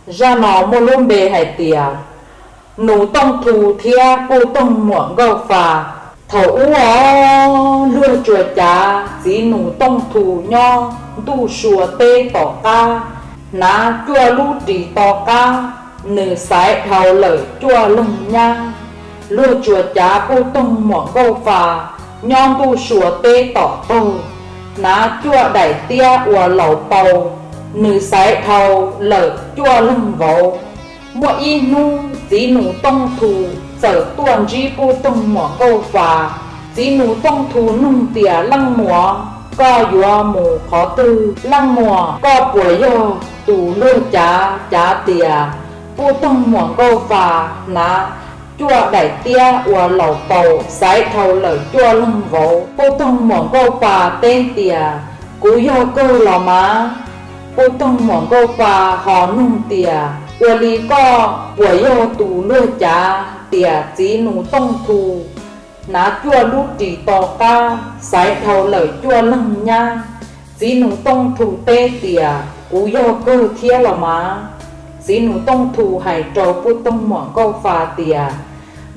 Zaj no muaj lub npe hais tias Nus Tooj Thu thiab Puj Toog Muam Nkauj Fa. Thaum ub os, luag tsuas cav txiv Nus Tooj Thu nyob ntuj sua teb tom qab, hnav cuaj lub ris to qab, nws xaiv dhau lawm cuaj leeg nyab. Luag tsuas cav Puj Toog Muam Nkauj Fa nyob ntuj sua teb tom taug, hnav cuaj daim tiab ua laus paus, nws xaiv dhau lawm cuaj leeg vauv. Muaj ib hnub txiv Nus Tooj Thu txawm tuaj ntsib Puj Toog Muam Nkauj Fa. Txiv Nus Tooj Thu nug tias, Leej muam, koj yuav mus qhov twg? Leej muam, koj puas yog tus luag cav cav tias Puj Toog Muam Nkauj Fa hnav cuaj daim tiab ua laus paus xaiv dhau lawm cuaj leeg vauv? Puj Toog Muam Nkauj Fa teb tias, Kuv yog kawg los mas. Puj Toog Muam Nkauj Fa ho nug tias, Ua li koj puas yog tus luag cav tias txiv Nus Tooj Thu hnav cuaj lub ris to qab xaiv dhau lawm cuaj leeg nyab? Txiv Nus Tooj Thu teb tias, Kuv yog kawg thiab los mas. Txiv Nus Tooj Thu hais rau Puj Toog Muam Nkauj Fa tias,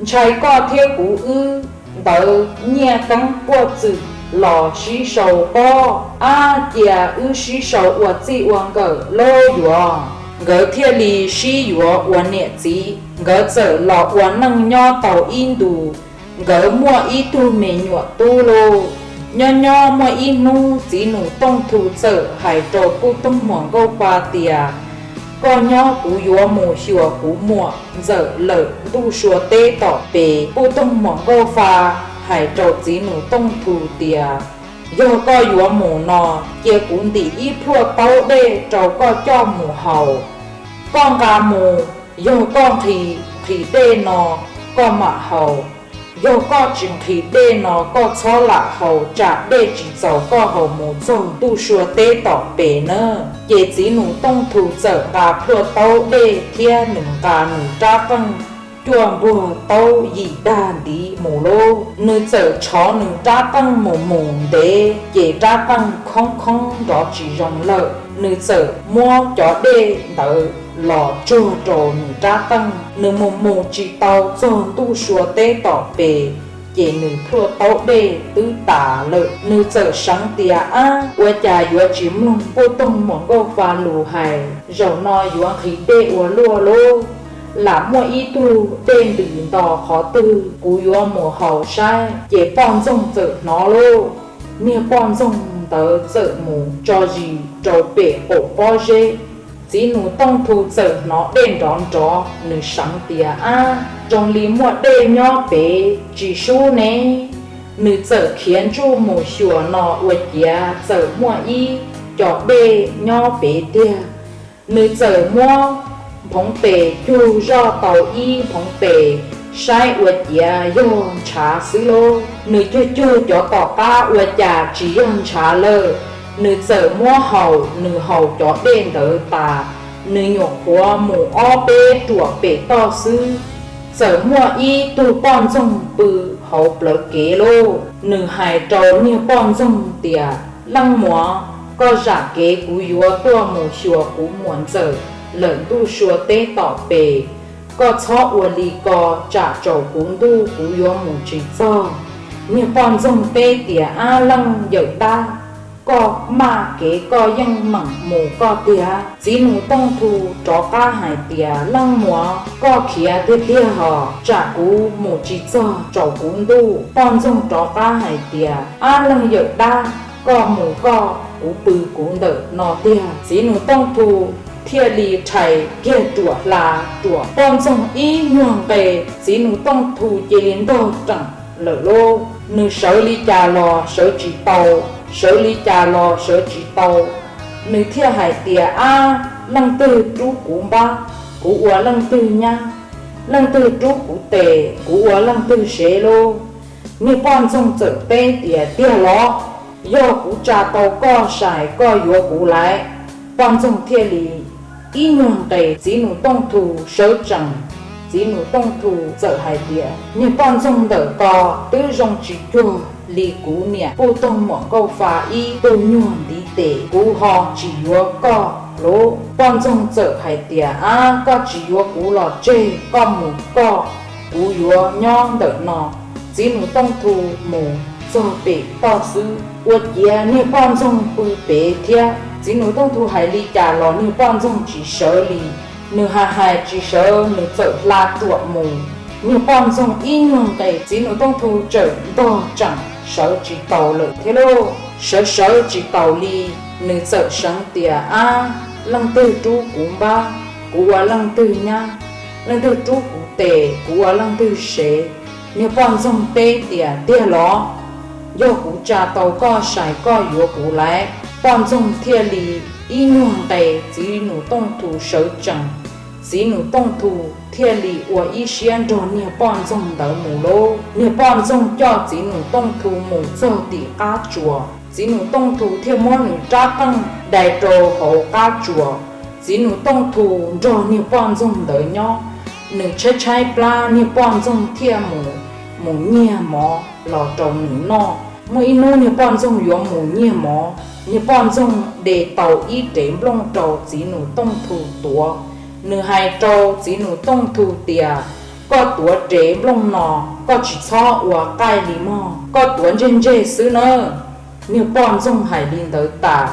Ntshai koj thiab kuv wb ntawd nyiaj keeb puaj txwm los sib sau pob, ab, cia wb sib sau ua txij ua nkawm lauj yuav. Nkawd thiaj li sib yuav ua niam txiv. Nkawd txawm los ua neej nyob tau ib ntus, nkawd muaj ib tug me nyuam tub lauj. Nyob nyob muaj ib hnub txiv Nus Tooj Thu txawm hais rau Puj Toog Muam Nkauj Fa tias, Koj nyob, kuv yuav mus xyuas kuv muam ntxawm lawm ntuj sua teb tom pes. Puj Toog Muam Nkauj Fa hais rau txiv Nus Tooj Thu tias, Yog koj yuav mus no, cia kuv ntim ib plhuaj taub dej rau koj coj mus haus. Koj nqa mus, yog koj nqhis, nqhis dej no koj mam haus. Yog koj tsis nqhis dej no koj txhob lam haus, tsam dej tsis txaus koj haus mus txog ntuj sua teb tom pes na. Ces txiv Nus Tooj Thu txawm nqa plhuaj taub dej thiab nws nqa nws rab qeej cuaj npuag taub yim dag ntiv mus lauj. Nws txawm tshov nws rab qeej mus mus ntev ces rab qeej khoob khoob nrov tsis zoo lawm. Nws txawm muab cov dej ntawd los tsuag rau nws rab qeej. Nws mus mus tsis tau txog ntuj sua teb tom pes, ces nws plhuaj taub dej twb tas lawm. Nws txawm seev tias, Ab, ua cas yuav tsis mloog Puj Toog Muam Nkauj Fa lus hais, zaum no yuav nqhis dej ua luaj lauj. Lam muaj ib tug dej ntws nto qhov twg, kuv yuav mus haus saib. Ces poj ntxoog txawm hnov lauj. Niag poj ntxoog ntawd txawm mus tso zis rau pem qaum pob zeb. Txiv Nus Tooj Thu txawm hnov dej nrov nrov, nws seev tias, Ab, zoo li muaj dej nyob pem tsis sub ne. Nws txawm khiav ntsuj mus xyuas no ua ciav txawm muaj ib co dej nyob pem tiag. Nws txawm muab phoov tes cug zoj tau ib phoov tes saib ua ciav yog ntshav xwb lauj. Nws cuag cuag cov tom qab ua cas tsis yog ntshav lawm. Nws txawm muab haus, nws haus cov dej ntawd tas, nws nyuam qhuav mus ob peb ruam pem toj xwb, txawm muaj ib tug poj ntxoog pw hauv plawv kev lauj. Nws hais rau niag poj ntxoog tias, Leej muam, koj zam kev, kuv yuav tuaj mus xyuas kuv muam ntxawm lawm ntuj sua teb tom pes. Koj txhob ua li ko, tsam tsaus kuv ntuj kuv yuav mus tsis txog. Niag poj ntxoog teb tias, Ab leej yawm dab, koj maj kev koj yeej meem mus koj tiag. Txiv Nus Tooj Thu rov qab hais tias, Leej muam, koj khiav tiag tiag hos, tsam kuv mus tsis txog tsaus kuv ntuj. Poj ntxoog rov qab hais tias, Ab leej yawm dab, koj mus koj, kuv pw kuv ntawm no tiag. Txiv Nus Tooj Thu thiaj li rhais kiag ruam hla ruam poj ntxoog ib nyuag nqes, txiv Nus Tooj Thu cia li ntog reem lawm lauj. Nws sawv li cas los sawv tsis tau, sawv li cas los sawv tsis tau. Nws thiaj hais tias, Ab, leej twg rub kuv npab, kuv ua leej twg nyab? Leej twg rub kuv tes, kuv ua leej twg sev lauj? Niag poj ntxoog txawm teb tias, Tiag los? Yog kuv tsa tau koj sai koj yuav kuv laiv. Poj ntxoog thiaj li ib nyuag nqes, txiv Nus Tooj Thu sawv tsees. Txiv Nus Tooj Thu txawm hais tias, Niag poj ntxoog ntawm ko twb zoo tsis cuag li kuv niam Puj Toog Muam Nkauj Fa ib tug nyuag ntiv tes. Kuv ho tsis yuav koj Lauj, poj ntxoog txawm hais tias, Ab, koj tsis yuav kuv los tseg, koj mus koj, kuv yuav nyob ntawm no. Txiv Nus Tooj Thu mus txog pem toj xwb, ua ciav niag poj ntxoog pw pem thiab. Txiv Nus Tooj Thu hais li cas los niag poj ntxoog tsis sawv li. Nws hais hais tsis sawv, nws txawm hla ruam mus. Niag poj ntxoog ib nyuag nqes, Txiv Nus Tooj Thu txawm ntog tseem sawv tsis taus lawm thiab lauj. Sawv sawv tsis taus li, nws txawm seev tias, Ab, leej twg rub kuv npab, kuv ua leej twg nyab, leej twg rub kuv tes, kuv ua leej twg sev. Niag poj ntxoog teb tias, Tiag los? Yog kuv tsa tau koj sai koj yuav kuv lauj. Poj ntxoog thiaj li ib nyuag nqes, Txiv Nus Tooj Thu sawv tsees, Txiv Nus Tooj Thu thiaj li ua ib siab nrog niag poj ntxoog ntawd mus lauj. Niag poj ntxoog coj Txiv Nus Tooj Thu mus txog tim qab tsuas, Txiv Nus Tooj Thu thiaj muab nws rab qeej dai rau hauv qab tsuas. Txiv Nus Tooj Thu nrog niag poj ntxoog ntawd nyob, nws tshaib tshaib plab, niag poj ntxoog thiaj mus, mus nyiag mov los rau nws noj. Muaj ib hnub niag poj ntxoog yuav mus nyiag mov, niag poj ntxoog de tau ib rev nplooj rau Txiv Nus Tooj Thu tuav. Nws hais rau Txiv Nus Tooj Thu tias, Koj tuav rev nplooj no, koj tsis txhob ua qaij li mog, koj tuav ntseg ntseg xwb nawb. Niag poj ntxoog hais li ntawd tas,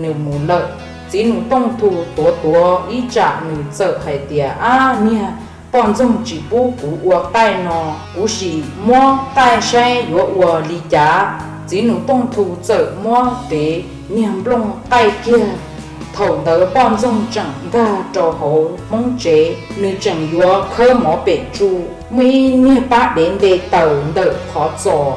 nws mus lawm. Txiv Nus Tooj Thu tuav tuav ib tsam nws txawm hais tias, Ab, niag poj ntxoog tsis pub kuv ua qaij no, kuv sim muab qaij saib yuav ua li cas. Txiv Nus Tooj Thu txawm muab rev niag nplooj qaij kiag. Thaum ntawd poj ntxoog tseem nkag rau hauv hmoob tsev, nws tseem yuav khawb mov pem tsu. Muaj ib niag pab dev nte taws ntawm qhov txos,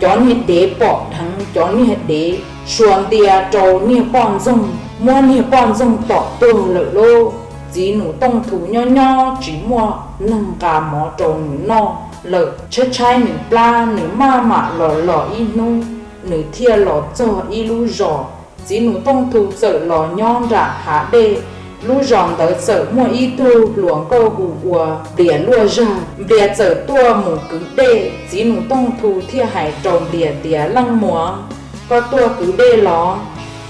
cov niag dev pom dheev, cov niag dev sua ntia rau niag poj ntxoog, muab niag poj ntxoog tom tuag lawm lauj. Txiv Nus Tooj Thu nyob nyob tsis muaj neeg nqa mov rau nws noj lawm, tshaib tshaib nws plab, nws maj mam los los ib hnub, nws thiaj los txog ib lub zos. Txiv Nus Tooj Thu txawm los nyob nram hav dej. Lub zos ntawd txawm muaj ib tug hluas nkauj hu ua Nplias Luaj Zag. Nplias txawm tuaj mus kwv dej. Txiv Nus Tooj Thu thiaj hais rau Nplias tias, Leej muam, koj tuaj kwv dej los?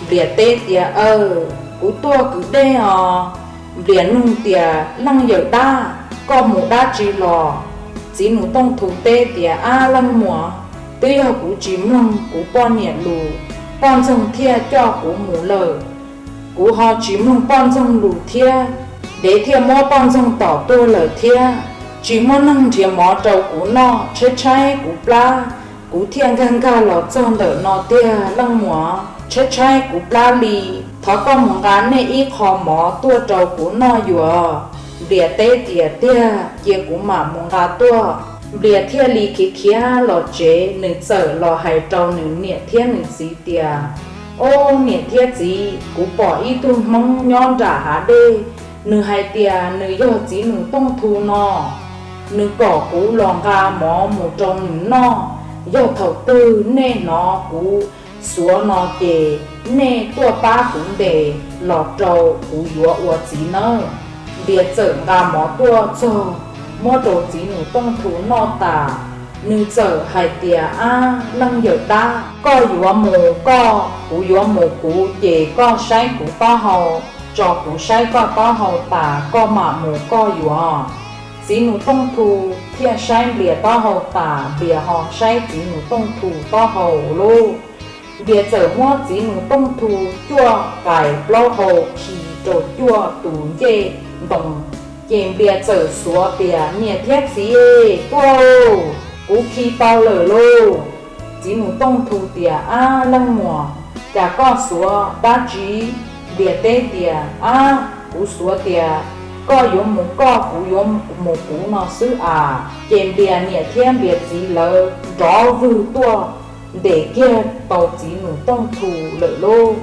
Nplias teb tias, Aw, kuv tuaj kwv dej os. Nplias nug tias, Leej yawm dab, koj mus dab tsi los? Txiv Nus Tooj Thu teb tias, Ab leej muam, twb yog kuv tsis mloog kuv poj niam lus, poj ntxoog thiaj coj kuv mus lawm. Kuv ho tsis mloog poj ntxoog lus thiab, dev thiaj muab poj ntxoog tom tuag lawm thiab. Tsis muaj neeg nrhiav mov rau kuv noj, tshaib tshaib kuv plab, kuv thiaj nkag nkag los txog ntawm no tiag leej muam. Tshaib tshaib kuv plab li, thov koj mus nqa nej ib qho mov tuaj rau kuv noj yuav. Nplias teb tias, Tiag, cia kuv mam mus nqa tuaj. Nplias thiaj li khiav khiav los tsev, nws txawm los hais rau nws niam thiab nws txiv tias, Ob niam thiab txiv, kuv pom ib tug hmoob nyob nram hav dej, nws hais tias nws yog Txiv Nus Tooj Thu no, nws kom kuv los nqa mov mus rau nws noj. Yog thaum twg nej hnov kuv xuav no ces nej tuaj pab kuv ntes los rau kuv yuav ua txiv nawb. Nplias txawm nqa mov tuaj txog, muab rau Txiv Nus Tooj Thu noj tas, nws txawm hais tias, Ab leej yawm dab, koj yuav mus koj, kuv yuav mus kuv, ces koj saib kuv taub hau, tso kuv saib koj taub hau tas koj mam mus koj yuav. Txiv Nus Tooj Thu thiaj saib Nplias taub hau tas, Nplias ho saib Txiv Nus Tooj Thu taub hau lauj. Nplias txawm muab Txiv Nus Tooj Thu cuaj qais plaub hau khi rau cuaj tus ncej ntoo, ces Nplias txawm xuav tias, Niam thiab txiv, tuaj, kuv khi tau lawm lauj. Txiv Nus Tooj Thu tias, Ab leej muam, cas koj xuav dab tsi? Nplias teb tias, Ab, kuv xuav tias koj yuav mus koj, kuv yuav mus kuv no xwb as. Ces Nplias niam thiab Nplias txiv lawv nrov vwg tuaj ntes kiag tau Txiv Nus Tooj Thu lawm lauj.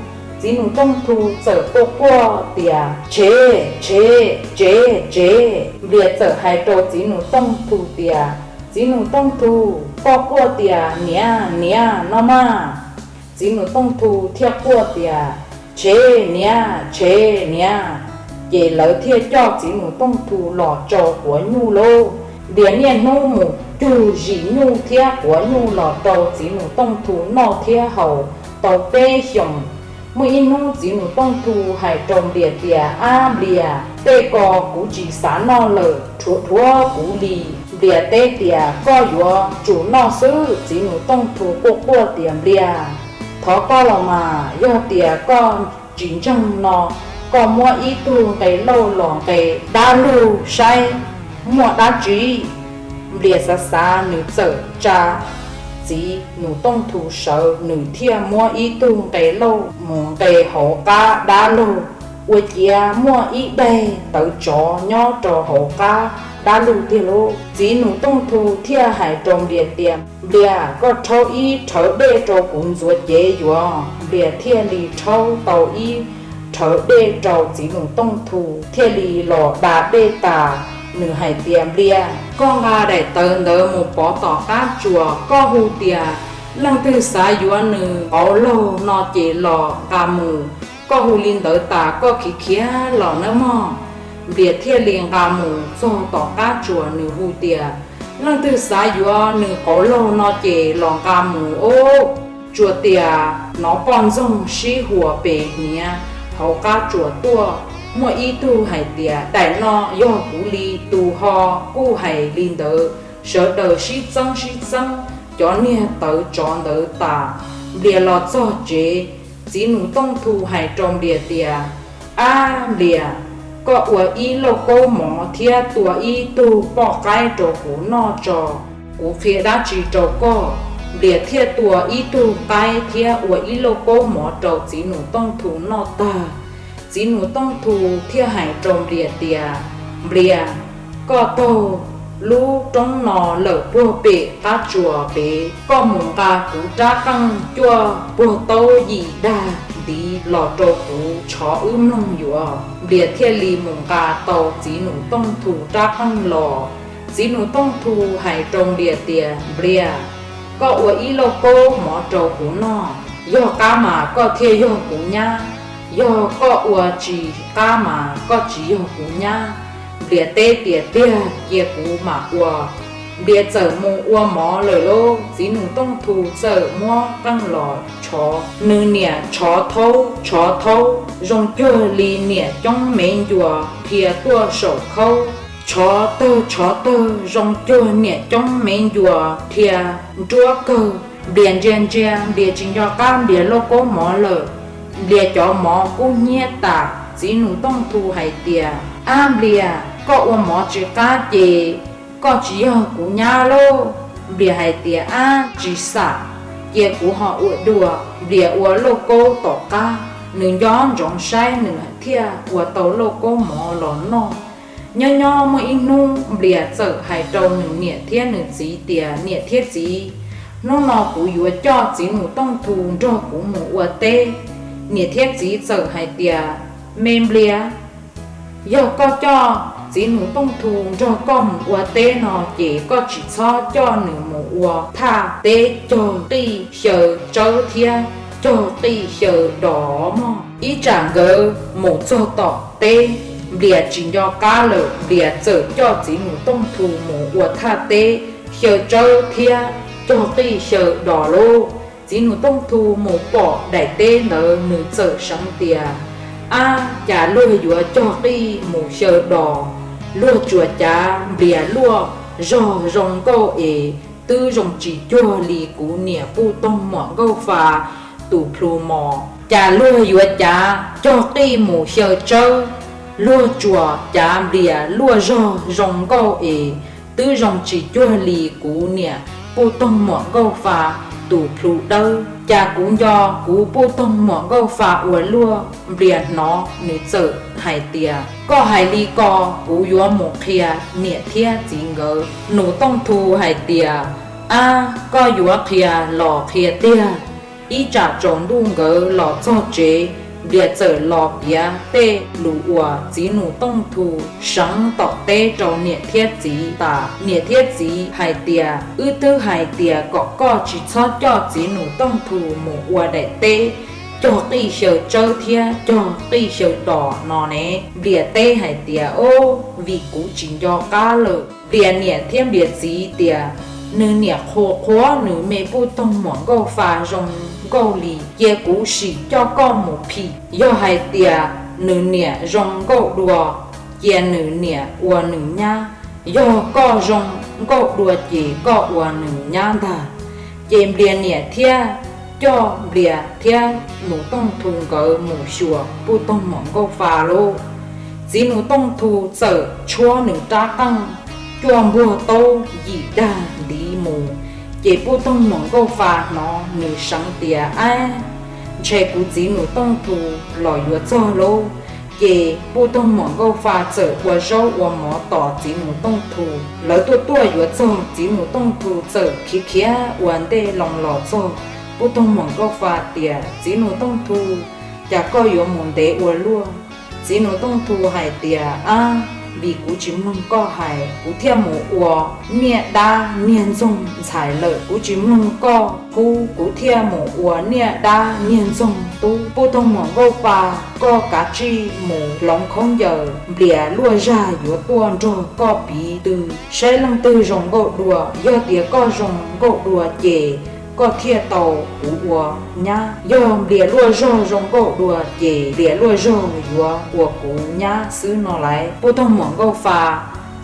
Txiv Nus Tooj Thu txawm quaj quaj tias, Tshev, tshev, tshev, tshev. Nplias txawm hais rau Txiv Nus Tooj Thu tias, Txiv Nus Tooj Thu, koj quaj tias niam, niam no mas. Txiv Nus Tooj Thu thiaj quaj tias, Tshev niam, tshev niam. Ces lawv thiaj coj Txiv Nus Tooj Thu los tsau quav nyuj lauj. Nplias niaj hnub mus cug zim nyuj thiab quav nyuj los rau Txiv Nus Tooj Thu noj thiab haus tau peb xyoos. Muaj ib hnub Txiv Nus Tooj Thu hais rau Nplias tias, Ab Nplias, tej ko kuv tsis xav noj lawm, dhuav dhuav kuv li. Nplias teb tias, Koj yuav tsum noj xwb. Txiv Nus Tooj Thu quaj quaj tias, Nplias, thov koj los mas, yog tias koj tsis ntseeg no, koj muab ib tug nqe lauj los nqe dab lug saib muaj dab tsi. Nplias xav xav nws txawm tsa Txiv Nus Tooj Thu sawv, nws thiaj muab ib tug nqe lauj mus nqe hauv qab dab lug, ua ciav muaj ib daig tawv tsov nyob rau hauv qab dab lug tiag lauj. Txiv Nus Tooj Thu thiaj hais rau Nplias tias, Nplias, koj rhaub ib rhawv dej rau kuv ntxuav cev yuav. Nplias thiaj li rhaub tau ib rhawv dej rau Txiv Nus Tooj Thu, thiaj li los da dej tas. Nws hais tias, Nplias, koj nqa daim tawv ntawd mus pov tom qab tsuas, koj hu tias leej twg xav yuav nws qauv laug no ces los nqa mus. Koj hu li ntawd tas koj khiav khiav los nawb mog. Nplias thiaj li nqa mus txog tom qab tsuas, nws hu tias, Leej twg xav yuav nws qauv laug no ces los nqa mus os. Tsuas tias hnov poj ntxoog sib huas pes hniav hauv qab tsuas tuaj. Muaj ib tug hais tias, Daim no yog kuv li. Tus ho kuj hais li ntawd, sawv daws sib txeeb sib txeeb cov niag tawv tsov ntawd tas, Nplias los txog tsev. Txiv Nus Tooj Thu hais rau Nplias tias, Ab Nplias, koj ua ib lauj kaub mov thiab tua ib tug poj qaib rau kuv noj tso. Kuv qhia dab tsi rau koj. Nplias thiaj tua ib tug qaib thiab ua ib lauj kaub mov rau Txiv Nus Tooj Thu noj tag, Txiv Nus Tooj Thu thiaj hais rau Nplias tias, Nplias, koj taug lub roob no lawm puag pem qab tsuas pem, koj mus nqa kuv rab qeej cuaj puag taub yim dag ntiv los rau kuv tshov wb mloog yuav. Nplias thiaj li mus nqa tau Txiv Nus Tooj Thu rab qeej los. Txiv Nus Tooj Thu hais rau Nplias tias, Nplias, koj ua ib lauj kaub mov rau kuv noj, yog qab mas koj thiaj yog kuv nyab, yog koj ua tsis qab mas koj tsis yog kuv nyab. Nplias teb tias, Tiag, cia kuv mam ua. Nplias txawm mus ua mov lawm lauj. Txiv Nus Tooj Thu txawm muab qeej los tshov, nws niam tshov thaub tshov thaub zoo cuag li niam coob me ncua dhia tuaj saum khaub. Tshov tawg tshov tawg zoo cuag niam coob me ncua dhia nruab kawg. Nplias ntsia ntsia, Nplias tsis nco qab Nplias lauj kaub mov lawm. Nplias cov mov kub hnyiab tas. Txiv Nus Tooj Thu hais tias, Ab Nplias, koj ua mov tsis qab ces koj tsis yog kuv nyab lauj. Nplias hais tias, Ab, tsis xam, cia kuv ho ua dua. Nplias ua lauj kaub tom qab, nws nco ntsoov saib nws thiaj ua tau lauj kaub mov los noj. Nyob nyob muaj ib hnub Nplias txawm hais rau nws niam thiab nws txiv tias, Niam thiab txiv, hnub no kuv yuav coj Txiv Nus Tooj Thu nrog kuv mus ua teb. Niam thiab txiv txawm hais tias, Me Nplias, yog koj coj Txiv Nus Tooj Thu nrog koj mus ua teb no ces koj tsis txhob coj nws mus ua thaj teb cog qij xyaw tsawb thiab cog qij xyaw dos mog. Ib tsam nkawd mus txog tom teb, Nplias tsis nco qab lawm, Nplias txawm coj Txiv Nus Tooj Thu mus ua thaj teb xyaw tsawb thiab cog qij xyaw dos lauj. Txiv Nus Tooj Thu mus pom daim teb ntawd nws txawm seev tias, Ab, cas luag yuav cog qij mus xyaw dos, luag tsuas cav Nplias luaj zog zoo nkauj es twb zoo tsis cuag li kuv niam puj toog muam nkauj fa tus plhu mos. Cas luag yuav cav cog qij mus xyaw tsawb, luag tsuas cav Nplias luaj zog zoo nkauj es twb zoo tsis cuag li kuv niam puj toog muam nkauj fa tus plhu dawb. Cas kuv nco kuv puj toog muam nkauj fa ua luaj. Nplias hnov nws txawm hais tias, Koj hais li ko, kuv yuav mus qhia niam thiab txiv nkawd. Nus Tooj Thu hais tias, Ab, koj yuav qhia los qhia tiag. Ib tsam tsaus ntuj nkawd los txog tsev, Nplias txawm los piav tej lus uas Txiv Nus Tooj Thu seev tom teb rau niam thiab txiv tas. Niam thiab txiv hais tias, Wb twb hais tias kom koj tsis txhob coj Txiv Nus Tooj Thu mus ua daim teb cog qij xyaw tsawb thiab cog qij xyaw dos no ne. Nplias teb hais tias, Ob, vim kuv tsis nco qab lawm. Nplias niam thiab Nplias txiv tias, Nws niam qhuas qhuas nws me puj toog muam nkauj fa zoo Nkauj Lis, cia kuv sim coj koj mus phim. Yog hais tias nws niam zoo nkauj dua, cia nws niam ua nws nyab. Yog koj zoo nkauj dua ces koj ua nws nyab ntag. Ces Nplias niam thiaj coj Nplias thiab Nus Tooj Thu nkawd mus xyuas Puj Toog Muam Nkauj Fa lauj. Txiv Nus Tooj Thu txawm tshuab nws rab qeej cuaj npuag taub yim dag ntiv mus, ces Puj Toog Muam Nkauj Fa hnov nws seev tias, Ab, ntshe kuv txiv Nus Tooj Thu los yuav txog lauj. Ces Puj Toog Muam Nkauj Fa txawm ua zaub ua mov tos txiv Nus Tooj Thu. Lawv tuaj tuaj yuav txog, txiv Nus Tooj Thu txawm khiav khiav ua ntej loo los txog. Puj Toog Muam Nkauj Fa tias, Txiv Nus Tooj Thu, cas koj yuav mus ntev ua luaj? Txiv Nus Tooj Thu hais tias, Ab, vim kuv tsis mloog koj hais, kuv thiaj mus ua niaj dab niag ntxoog ntxhais lawm. Kuv tsis mloog koj qub, kuv thiaj mus ua niaj dab niag ntxoog tub. Puj Toog Muam Nkauj Fa, koj kav tsij mus hloov khaub ncaws, Nplias luaj zag yuav tuaj nrog koj piv tw saib leej twg zoo nkauj dua. Yog tias koj zoo nkauj dua ces koj thiaj tau kuv ua nyab. Yog Nplias luaj zog zoo nkauj dua ces Nplias luaj zog yuav ua kuv nyab xwb no lauj. Puj Toog Muam Nkauj Fa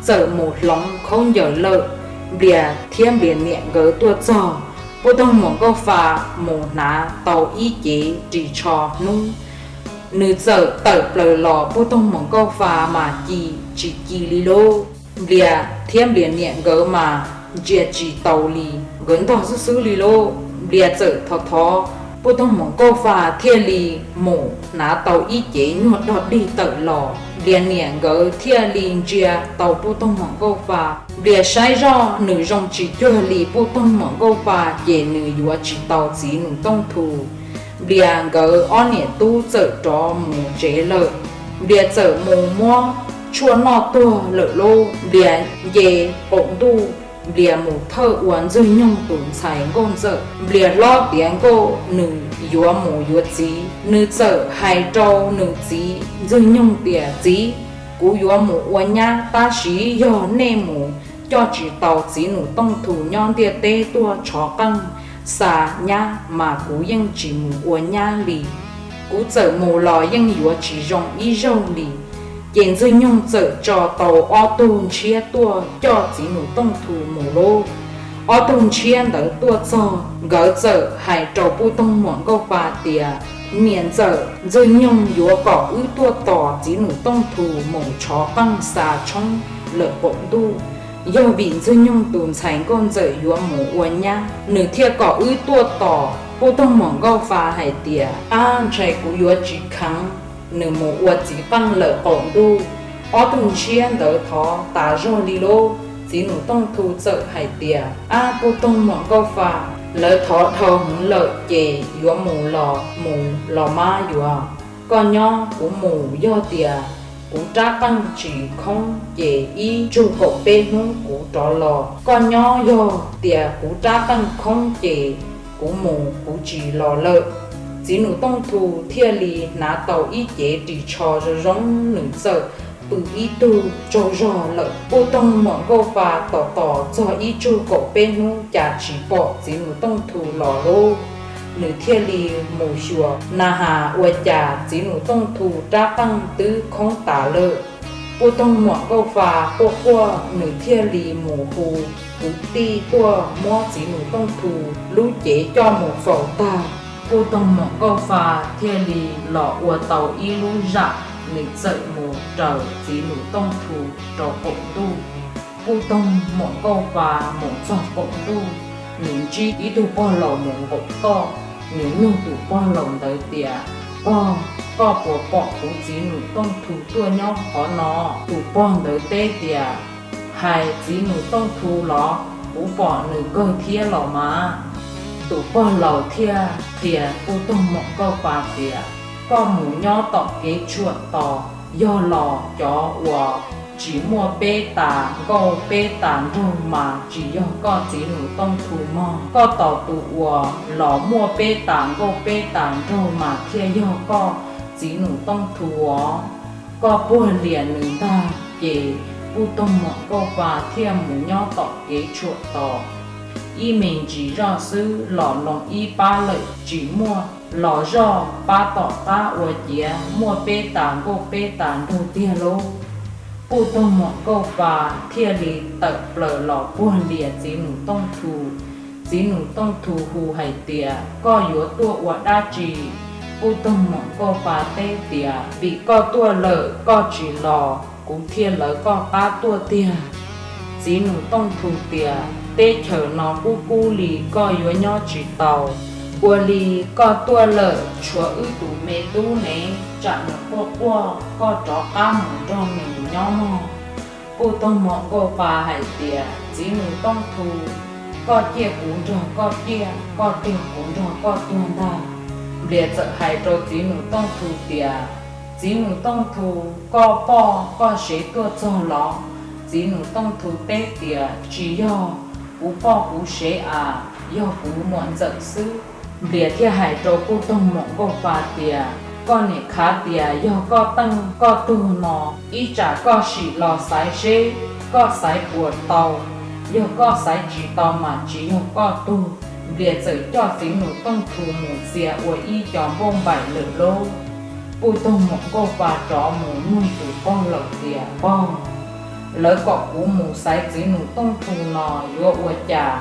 txawm mus hloov khaub ncaws lawm. Nplias thiab Nplias niam nkawd tuaj txog, Puj Toog Muam Nkauj Fa mus hnav tau ib cev ris tsho hnub, nws txawm tawm plaws los, Puj Toog Muam Nkauj Fa mas ci tsis ci li lauj. Nplias thiab Nplias niam nkawd mas ntsia tsis taus li, nkawd ntog xwb xwb li lauj. Nplias txawm thov thov, Puj Toog Muam Nkauj Fa thiaj li mus hnav tau ib cev nyuag dog dig tawm los. Nplias niam nkawd thiaj li ntsia tau Puj Toog Muam Nkauj Fa. Nplias saib zoj nws zoo tsis cuag li Puj Toog Muam Nkauj Fa ces nws yuav tsis tau txiv Nus Tooj Thu. Nplias nkawd ob niam tub txawm rov mus tsev lawm. Nplias txawm mus muab tshuaj noj tuag lawm lauj. Nplias nce qaum ntuj, Nplias mus thawj ua Ntxwg Nyoog tus ntxhais nkauj ntxawm. Nplias hlob tiav nkauj nws yuav mus yuav txiv, nws txawm hais rau nws txiv Ntxwg Nyoog tias, Txiv, kuv yuav mus ua nyab, tab sis yog nej mus coj tsis tau txiv Nus Tooj Thu nyob ntiaj teb tuaj tshov qeej xa nyab mas kuv yeej tsis mus ua nyab li. Kuv txawm mus los yeej yuav tsis zoo ib zaug li. Ces Ntxwg Nyoog txawm tso tau ob tug ntshiab tuaj coj txiv Nus Tooj Thu mus lauj. Ob tug ntshiab ntawd tuaj txog, nkawd txawm hais rau Puj Toog Muam Nkauj Fa tias, Niam ntxawm, Ntxwg Nyoog yuav kom wb tuaj tos txiv Nus Tooj Thu mus tshov qeej xa tshoob lawm qaum ntuj. Yog vim Ntxwg Nyoog tus ntxhais nkauj ntxawm yuav mus ua nyab, nws thiaj kom wb tuaj tos. Puj Toog Muam Nkauj Fa hais tias, Ab, ntshai kuv yuav tsis kheev nws mus ua txiv qeej lawm qaum ntuj. Ob tug ntshiab ntawd thov tas zog li lauj. Txiv Nus Tooj Thu txawm hais tias, Ab, Puj Toog Muam Nkauj Fa, lawv thov dhau hwv lawm ces yuav mus los mus los mas yuav, koj nyob kuv mus. Yog tias kuv rab qeej tsis khoob ces ib tsug kaum peb hnub kuv rov los. Koj nyob, yog tias kuv rab qeej khoob ces kuv mus, kuv tsis los lawm. Txiv Nus Tooj Thu thiaj li hnav tau ib cev ris tsho zoo zoo, nws txawm pw ib tug tsaug zog lawm. Puj Toog Muam Nkauj Fa tos tos txog ib tsug kaum peb hnub cas tsis pom txiv Nus Tooj Thu los lauj. Nws thiaj li mus xyuas na has ua cas txiv Nus Tooj Thu rab qeej twb khoob tas lawm. Puj Toog Muam Nkauj Fa quaj quaj, nws thiaj li mus hu kwv tij tuaj muab txiv Nus Tooj Thu lub cev coj mus faus tag. Puj Toog Muam Nkauj Fa thiaj li los ua tau ib lub zam, nws txawm mus raws txiv Nus Tooj Thu rau qaum ntuj. Puj Toog Muam Nkauj Fa mus txog qaum ntuj, nws ntsib ib tug pog laus mus nqaum toj. Nws nug tus pog laus ntawd tias, Pog, koj puas pom kuv txiv Nus Tooj Thu tuaj nyob qhov no? Tus pog ntawd teb tias, Hais txiv Nus Tooj Thu los, kuv pom nws kawg thiab los mas. Tus pog laus thiaj qhia Puj Toog Muam Nkauj Fa tias, Koj mus nyob tom kev tshuam tos, yog los cov uas tsis muaj peb tas nkauj peb tas nraug mas tsis yog koj txiv Nus Tooj Thu mog. Koj tos tus uas los muaj peb tas nkauj peb tas nraug mas thiaj yog koj txiv Nus Tooj Thu os. Koj puag lias nws ntag. Ces Puj Toog Muam Nkauj Fa thiaj mus nyob tom kev tshuam tos. ib me ntsis zoj xwb los loo ib pab lawm tsis muaj los zoj pab tom qab ua ciav muaj peb tas nkauj peb tas nraug tiag lauj. Puj Toog Muam Nkauj Pas thiaj li tawm plaws los puag lias Txiv Nus Tooj Thu. Txiv Nus Tooj Thu hu hais tias, Koj yuav tuaj ua dab tsi? Puj Toog Muam Nkauj Pas teb tias, Vim koj tuaj lawm koj tsis los, kuv thiaj lawv koj qab tuaj tiag. Txiv Nus Tooj Thu tias, Teb chaws no kub kub li koj yuav nyob tsis tau. Ua li koj tuaj lawm tshuav wb tus me tub ne, tsam nws quaj quaj koj rov qab mus nrog nws nyob mog. Puj Toog Muam Nkauj Pas hais tias, Txiv Nus Tooj Thu, koj ciaj kuv nrog koj ciaj, koj tuag kuv nrog koj tuag ntag. Nplias txawm hais rau Txiv Nus Tooj Thu tias, Txiv Nus Tooj Thu, koj poj koj sev tuaj txog los? Txiv Nus Tooj Thu teb tias, Tsis yog, kuv poj kuv sev as, yog kuv muam ntxawm xwb. Nplias thiaj hais rau Puj Toog Muam Nkauj Pas tias, Koj niam khav tias yog koj teej koj tug no, ib tsam koj sim los xaiv seb koj xaiv puas tau. Yog koj xaiv tsis tau mas tsis yog koj tug. Nplias txawm coj Txiv Nus Tooj Thu mus txia ua ib co npauj npaim lawm lauj. Puj Toog Muam Nkauj Pas rov mus nug tus pog laus tias, Pog, lawv kom kuv mus xaiv Txiv Nus Tooj Thu no yuav ua cas?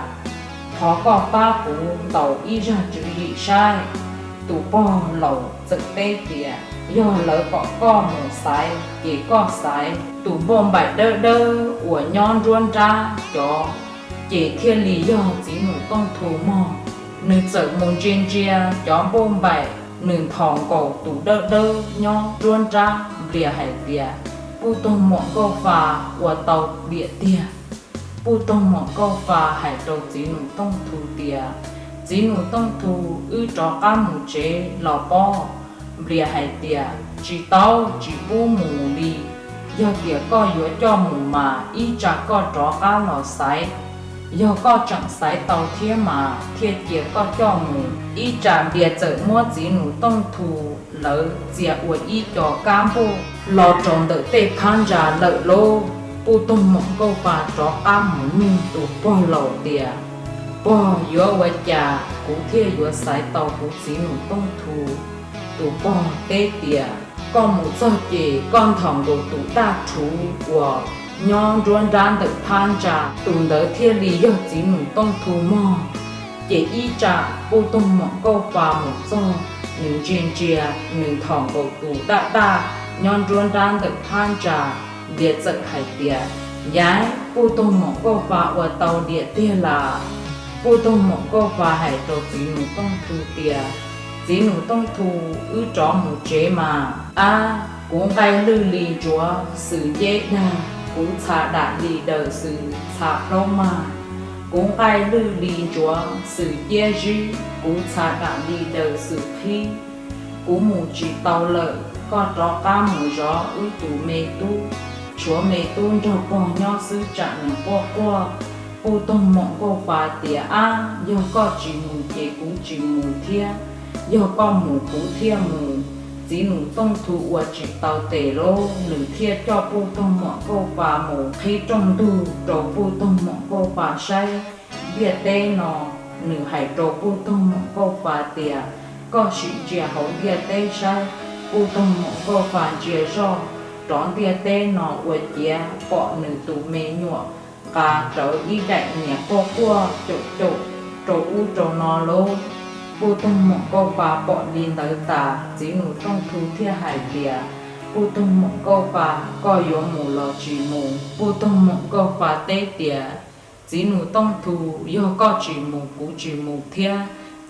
Thov koj pab kuv ntaus ib zaj tswv yim saib. Tus pog laus txawm teb tias, Yog lawv kom koj mus xaiv ces koj xaiv tus npauj npaim dawb dawb uas nyob nruab nrab cov, ces thiaj li yog Txiv Nus Tooj Thu mog. Nws txawm mus ntsia ntsia cov npauj npaim, nws nthos nkaus tus dawb dawb nyob nruab nrab. Nplias hais tias, Puj Toog Muam Nkauj Pas, ua tau tiag tiag. Puj Toog Muam Nkauj Pas hais rau Txiv Nus Tooj Thu tias, Txiv Nus Tooj Thu, wb rov qab mus tsev los pob? Nplias hais tias, Tsis tau, tsis pub mus li. Yog tias koj yuav coj mus mas ib tsam koj rov qab los xaiv. Yog koj tseem xaiv tau thiab mas thiaj cia koj coj mus. Ib tsam Nplias txawm muab Txiv Nus Tooj Thu lawv txia ua ib co kab npauj los rau ntawm tej phab ntsa lawm lauj. Puj Toog Muam Nkauj Pas rov qab mus nug tus pog laus tias, Pog, yuav ua cas kuv thiaj yuav xaiv tau kuv Txiv Nus Tooj Thu? Tus pog teb tias, Koj mus txog ces koj nthos nkaus tus daj rhuv uas nyob nruab nrab ntawm phab ntsa, tus ntawd thiaj li yog Txiv Nus Tooj Thu mog. Ces ib tsam Puj Toog Muam Nkauj Pas mus txog, nws ntsia ntsia, nws nthos nkaus tus daj daj nyob nruab nrab ntawm phab ntsa. Nplias txawm hais tias, Yaiv, Puj Toog Muam Nkauj Pas ua tau tiag tiag las. Puj Toog Muam Nkauj Pas hais rau Txiv Nus Tooj Thu tias, Txiv Nus Tooj Thu, wb rov mus tsev mas. Ab, kuv nqaij lwj li ntsuav xwm nceb dag, kuv txha dam li daws xwm txha plaub mag. Kuv nqaij lwj li ntsuav xwm ciab zib, kuv txha dam li daws xwm qhib. Kuv mus tsis tau lawm, koj rov qab mus zov wb tus me tub. Tshuav me tub nrog pog nyob xwb tsam nws quaj quaj. Puj Toog Muam Nkauj Pas tias, Ab, yog koj tsis mus ces kuv tsis mus thiab, yog koj mus kuv thiaj mus. Txiv Nus Tooj Thu ua tsis tau tes lauj, nws thiaj coj Puj Toog Muam Nkauj Pas mus qhib rooj ntug rau Puj Toog Muam Nkauj Pas saib ntiaj teb no. Nws hais rau Puj Toog Muam Nkauj Pas tias, Koj sim ntsia hauv ntiaj teb saib. Puj Toog Muam Nkauj Pas ntsia zoj rov ntiaj teb no ua ciav pom nws tus me nyuam nqa rawv ib daim niag quaj quaj caum caum rau ub rau no lauj. Puj Toog Muam Nkauj Pas pom li ntawd tas, Txiv Nus Tooj Thu thiaj hais tias, Puj Toog Muam Nkauj Pas, koj yuav mus los tsis mus? Puj Toog Muam Nkauj Pas teb tias, Txiv Nus Tooj Thu, yog koj tsis mus kuv tsis mus thiab.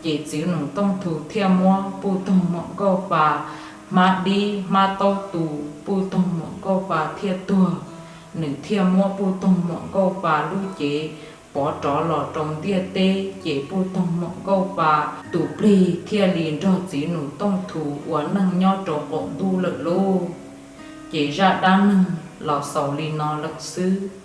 Ces Txiv Nus Tooj Thu thiaj muab Puj Toog Muam Nkauj Pas hmab dib hmab taub tu, Puj Toog Muam Nkauj Pas thiaj tuag. Nws thiaj muab Puj Toog Muam Nkauj Pas lub cev pov rov los rau ntiaj teb, ces Puj Toog Muam Nkauj Pas tus plig thiaj li nrog Txiv Nus Tooj Thu ua neej nyob rau qaum ntuj lawm lauj. Ces zaj dab neeg los xaus li no lawm xwb.